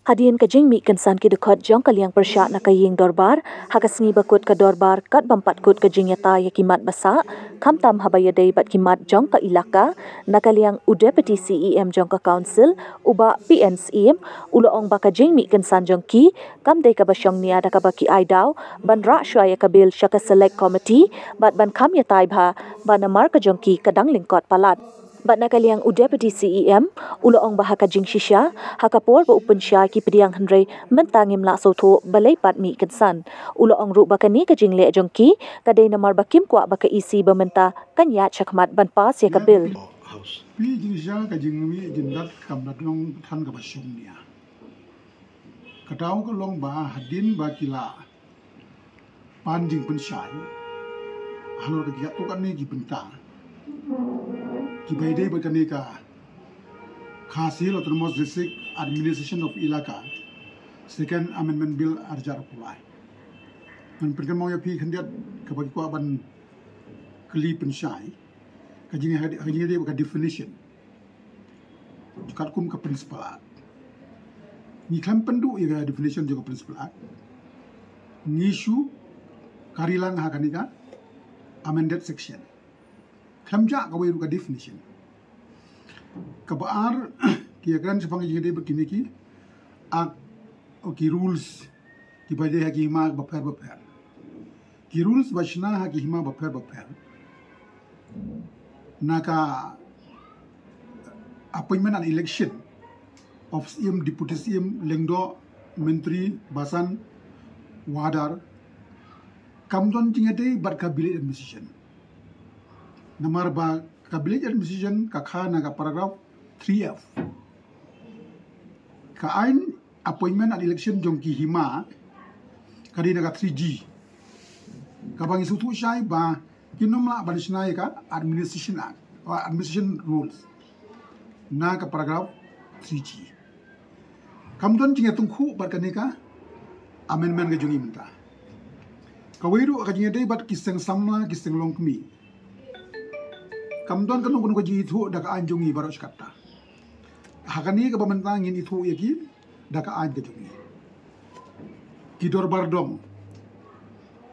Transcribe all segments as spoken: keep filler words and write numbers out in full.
Hadien ka jingmih kynsan ki dkhot jong ka liang pyrshah na ka ïing dorbar, ha ka sngi ba kut ka dorbar kat bym pat kut ka jingïatai ïa ki mat ba sah, khamtam haba ïadei bad ki mat jong ka ilaka, na ka liang u Deputy C E M jong ka Council, u Bah P N Syiem, u la ong ba ka jingmih kynsan jong ki kam dei kaba shong nia da kaba ki ai daw ban rah shuwa ïa ka bill sha ka Select Committee bad ban kham ïatai bha, ba namar ka jong ki ka dang lyngkot palat. Bad na ka liang u Deputy C E M, u la ong ba ha ka jingshisha, ha ka por ba u pynshai ki pdiang, hynrei mynta ngim lah sngewthuh balei pat mih kynsan. U la ong ruh ba kane ka jingleh jong ki ka dei namar ba kim kwah ba ka E C ba mynta kan ïaid shakhmat ban pass ïa ka bill. Phi, jingshisha ka jingmih jingdat kam da long than kaba shong nia. Ka daw ka long ba hadien ba ki la pan jingpynshai halor ka jingïathuh kane ki bynta kiba ïadei bad kane ka Khasi Hills Autonomous District Administration of Elaka, Second Amendment Bill, ar hajar arphew lai. Ngan pynkynmaw ïa phi khyndiat kaba ki kwah ban kylli pynshai, ka jing, ka jingïadei bad ka definition katkum ka Principal Act. Ngi khlem pynduh ïa ka definition jong ka Principal Act, ngi shu kari lang ha kane ka amended section. Khlem jah kawei ruh ka definition. Kaba ar, ki ïakren shaphang ka jingïadei bad kine ki act, o ki rules kiba ïadei ha ki hima bapher bapher. Ki rules ba shna ha ki hima bapher bapher na ka appointment and election of Syiem, Deputy Syiem, Lyngdoh, Myntri, Basan, Wahadar, kam don jingïadei bad ka Village Administration. Namar ba ka Village Administration ka kha na ka paragraph three F. Ka aiñ appointment and election jong ki hima ka dei na ka three G, kaba ngi sngewthuh shai ba kin ym lah ban shna ïa ka Administration Act, o Administration Rules, na ka paragraph three G. Kam don jingïatyngkhuh bad kane ka amendment ka jong ngi mynta. Kawei ruh ka jingïadei bad ki seng samla, ki seng longkmie, kam don kano kano ka jingithuh da ka aiñ jong ngi baroh shi katta. Ha kane kaba mynta ngin ithuh ïa ki da ka aiñ ka jong ngi. Ki dorbar dong,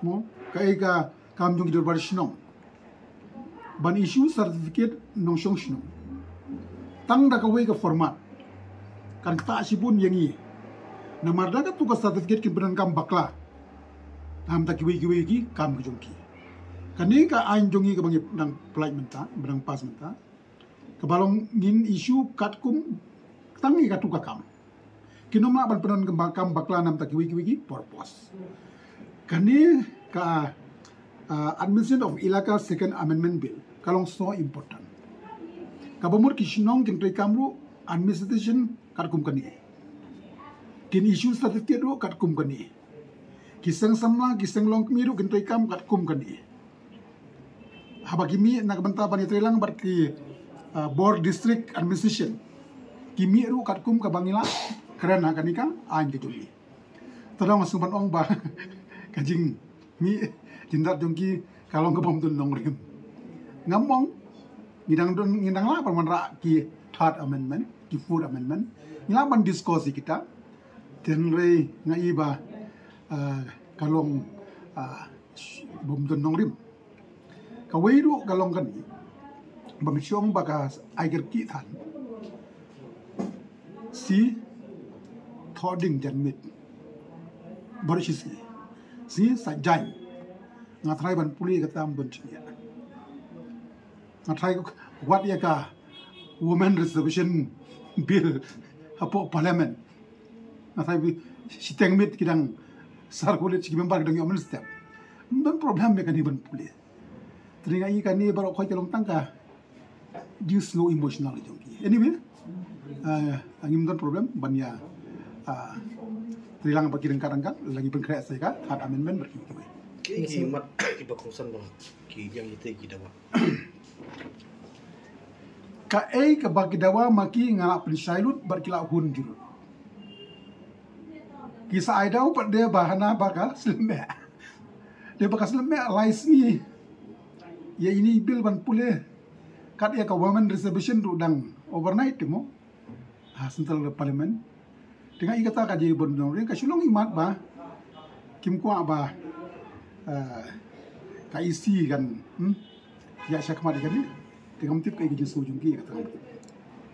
mo, kaei ka kam jong ki dorbar shnong ban issue certificate nongshong shnong. Tang da kawei ka format kan ktah shibun ïa ngi. Namar da katu ka certificate kin pyndonkam bakla na bynta kiwei kiwei ki kam ka jong ki. Kane ka aiñ jong ngi kaba ngi dang pynlait mynta, ba dang pass mynta, kaba long ngin issue katkum tang ïa katu ka kam. Kin ym lah ban pyndonkam bakla na bynta kiwei kiwei ki purpose. Kane ka, ah, Administration of Elaka Second Amendment Bill ka long so important. Kaba mut ki shnong kin treikam ruh administration katkum kane. Kin issue certificate ruh katkum kane. Ki seng samla, ki seng longkmie ruh kin treikam katkum kane. Haba ki mih na ka bynta ban ïatreilang bad ki, ah, bor district administration, ki mih ruh katkum kaba ngi la kren ha kane ka aiñ ka jong ngi. Te dang sngewbha ban ong ba ka jingmih jingdat jong ki ka long kaba ym don nongrim. Ngam ong ngi dang don, ngi dang lah ban wanrah ki third amendment, ki fourth amendment. Ngi lah ban discuss ïa kita. Hynrei nga i ba, ah, ka long, ah, bym don nongrim. Kawei ruh ka long kane ba me shong ba ka ai kyrkieh than. Shi thoh ding janmiet baroh shi sngi. Shi sa jaiñ. Nga tharai ban pule ka tam ban chniah. Nga tharai wat ïa ka Women Reservation Bill hapoh Parliament. Nga tharai bi shiteng miet ki dang circulate, ki member ki dang ïoh mynstep. Ym don problem ïa kane ban pule. Te nga i kane baroh khoit ka long tang ka jingsngew emotional jong ki. Anyway, ah, ngim don problem ban ïa, ah, treilang bad ki ryngkat ryngkat, la ngi pynkhreh sa ïa ka third amendment bad kiwei kiwei. Ki, ki mat kiba kongsan ba ki ïang ïa ki dawa. Kaei kaba ki dawa ma ki nga la pynshai lut bad ki la hun jurut. Ki sa ai daw pat de ba hana ba ka slem eh. De ba ka slem eh lai sngi ïa ini i bill ban pule. Kat ïa ka women reservation ruh dang overnight te mo ha Central Parliament. Te nga i kata ka jingïabud nongrim ka Shillong i mat ba kim kwah ba ka E C kan ïa sha khmat ïa kane. Te ngam tip ka i ka jingsngew jong ki ïa kata.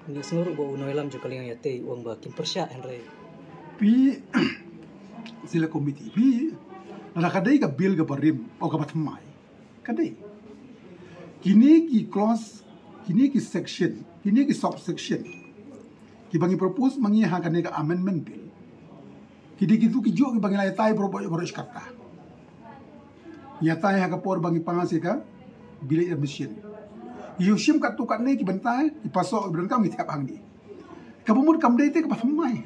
Ngi sngew ruh ba u nongïalam jong ka liang ïatei u ong ba kim pyrshah hynrei phi Select Committee phi, lada ka dei ka bill kaba rim o kaba thymmai, ka dei kine ki clause, kine ki section, kine ki subsection kiba ngi propose ma ngi ha kane ka amendment bill, ki dei kitu kijuh kiba ngi la ïatai baroh baroh shi katta. Ngi ïatai ha ka por ba ngi pass ïa ka Village Admission. Ngi ïoh shim katto katne ki bynta, ki pasoh ki bynta ngi thep hangne. Kaba mut kam dei te kaba thymmai,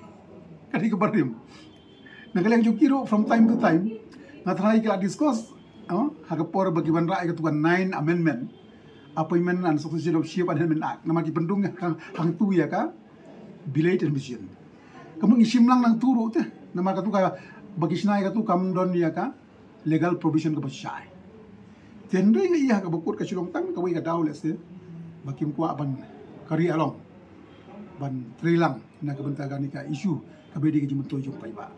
ka dei kaba rim. Na ka liang jong ki ruh from time to time nga tharai ki la discuss ha ka por ba ki wanrah ïa katu ka nine amendment, Appointment and Succession of Chief and Headman Act, namar ki pyndung hangtu ïa ka Village Admission. Ka mut ngi shim lang nangtu ruh te, namar katu ka ba ki shna ïa katu kam don ïa ka legal provision kaba shai. Te hynrei nga ïa kaba kut ka Shillong tang kawei ka daw lehse ba kim kwah ban carry along, ban trei lang na ka bynta kane ka issue kaba dei ka jingmyntoi jong paidbah.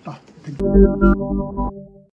Tah, thank you.